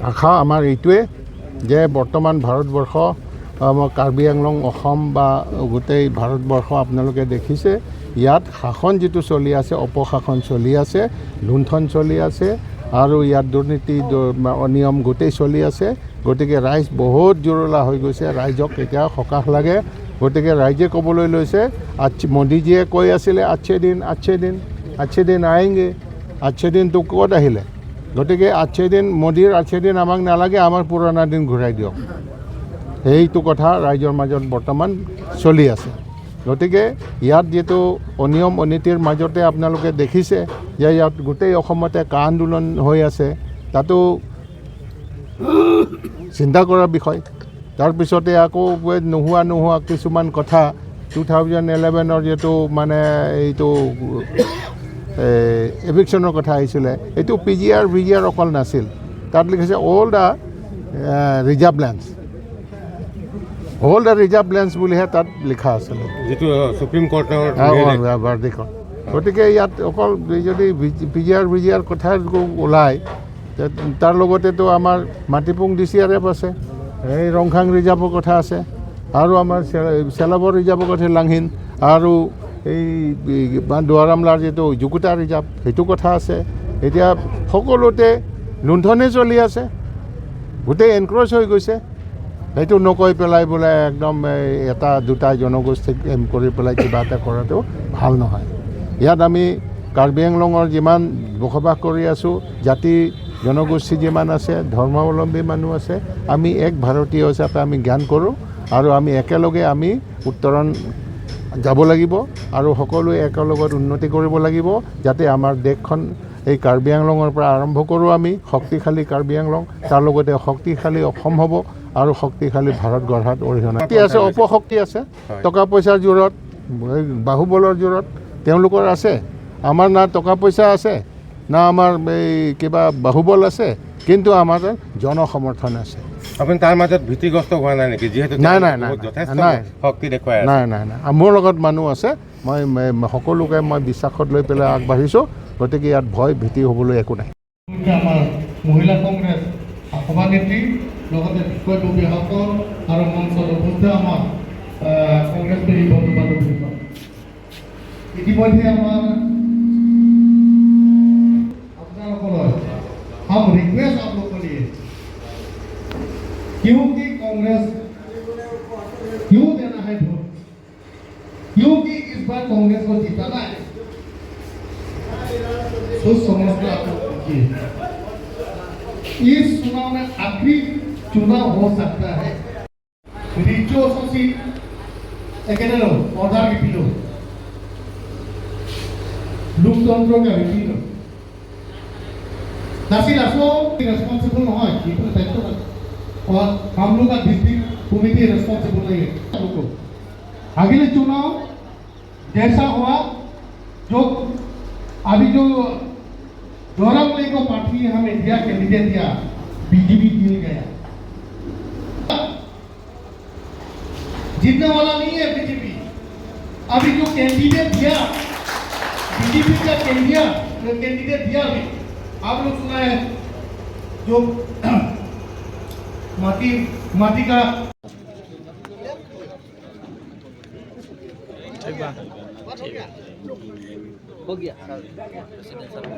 আশা আমাৰ এইটোৱে যে বৰ্তমান ভাৰতবৰ্ষ, আমাৰ কাৰ্বি আংলং, অসম বা গোটেই ভাৰতবৰ্ষ আপোনালোকে দেখিছে, ইয়াত শাসন যিটো চলি আছে, অপশাসন চলি আছে, লুণ্ঠন চলি আছে আৰু ইয়াত দুৰ্নীতি, অনিয়ম গোটেই চলি আছে। গতিকে ৰাইজ বহুত জুৰুলা হৈ গৈছে। ৰাইজক এতিয়া সকাহ লাগে। গতিকে ৰাইজে ক'বলৈ লৈছে, মোদীজীয়ে কৈ আছিলে अच्छे दिन, अच्छे दिन, अच्छे दिन आएंगे। अच्छे দিনটো ক'ত আহিলে? গতিকে अच्छे দিন, মোদীৰ अच्छे দিন আমাক নালাগে, আমাৰ পুৰণা দিন ঘূৰাই দিয়ক। সেইটো কথা ৰাইজৰ মাজত বৰ্তমান চলি আছে। গতিকে ইয়াত যিটো অনিয়ম অনীতিৰ মাজতে আপোনালোকে দেখিছে যে ইয়াত গোটেই অসমতে কা আন্দোলন হৈ আছে, তাতো চিন্তা কৰাৰ বিষয়। তাৰপিছতে আকৌ নোহোৱা নোহোৱা কিছুমান কথা, 2011ৰ যিটো মানে এইটো এভিকশ্যনৰ কথা আহিছিলে, এইটো P G R, V G R অকল নাছিল, তাত লিখিছে all the reserve lands, all the reserve lands বুলিহে তাত লিখা আছিলে। যিটো সুপ্ৰিম কোৰ্টৰ ভাৰ্ডিকত। গতিকে ইয়াত অকল যদি P G R, V G R কথা ওলায়, তাৰ লগতেতো আমাৰ মাটিপুং ডি চি আৰ এফ আছে, এই ৰংখাং ৰিজাৰ্ভৰ কথা আছে আৰু আমাৰ চেলাবৰ ৰিজাৰ্ভৰ কথা, লাংহিন আৰু এই দুৱাৰামলাৰ যিটো জুকুটা ৰিজাৰ্ভ, সেইটো কথা আছে। এতিয়া সকলোতে লুণ্ঠনেই চলি আছে, গোটেই এনক্ৰ'চ হৈ গৈছে। সেইটো নকৈ পেলাই বোলে একদম এই এটা দুটা জনগোষ্ঠীক এম কৰি পেলাই কিবা এটা কৰাটো ভাল নহয়। ইয়াত আমি কাৰ্বি আংলঙৰ যিমান বসবাস কৰি আছোঁ, জাতি জনগোষ্ঠী যিমান আছে, ধৰ্মাৱলম্বী মানুহ আছে, আমি এক ভাৰতীয় হিচাপে আমি জ্ঞান কৰোঁ আৰু আমি একেলগে আমি উত্তৰণ যাব লাগিব আৰু সকলোৱে একেলগত উন্নতি কৰিব লাগিব, যাতে আমাৰ দেশখন এই কাৰ্বি আংলঙৰ পৰা আৰম্ভ কৰোঁ আমি শক্তিশালী কাৰ্বি আংলং, তাৰ লগতে শক্তিশালী অসম হ'ব আৰু শক্তিশালী ভাৰত গঢ়াত অৰিহণা শক্তি আছে, অপশক্তি আছে, টকা পইচাৰ জোৰত, এই বাহুবলৰ জোৰত তেওঁলোকৰ আছে। আমাৰ না টকা পইচা আছে, না আমাৰ এই কিবা বাহুবল আছে, কিন্তু আমাৰ জনসমৰ্থন আছে। আপুনি তাৰ মাজত ভীতিগ্ৰস্ত হোৱা নাই নেকি, যিহেতু নাই, নাই, নাই, বহুত যথেষ্ট নাই। শক্তি দেখুৱাই আছে? নাই, নাই, নাই, মোৰ লগত মানুহ আছে। মই সকলোকে মই বিশ্বাসত লৈ পেলাই আগবাঢ়িছোঁ। গতিকে ইয়াত ভয় ভীতি হ'বলৈ একো নাই। আমাৰ মহিলা কংগ্ৰেছ সভানেত্ৰী, লগতে বিষয়ববীয়াসকল আৰু মঞ্চত উপস্থিত আমাৰ কংগ্ৰেছ বন্ধু বান্ধৱীসকল, ইতিমধ্যে আমাৰ আপোনালোকলৈ हम रिक्वेस्ट आप लोग के लिए, क्योंकि कांग्रेस क्यों देना है वोट, क्योंकि इस बार कांग्रेस को जिताना है। सोच समझ कर आप लोग कीजिए। इस चुनाव में आखिरी चुनाव हो सकता है। रिचो सीट একেবাৰে অৰ্ডাৰ ৰিপিল, লোকতন্ত্ৰ का ৰিপিল নাছিল। আছো रेस्पॉन्सिबल নহয়, সেইটো দায়িত্ব আছে और हम लोग का डिस्ट्रिक्ट कमेटी रेस्पॉन्सिबल नहीं है। हम लोग को अगले चुनाव जैसा हुआ, जो अभी जो गौरव को पार्टी हमें दिया, कैंडिडेट दिया, बीजेपी जीत गया। जीतने वाला नहीं है बीजेपी। अभी जो कैंडिडेट दिया, बीजेपी का कैंडिडेट कैंडिडेट दिया, अभी आप लोग सुना है जो माटी माटी का हो गया प्रेसिडेंट साहब।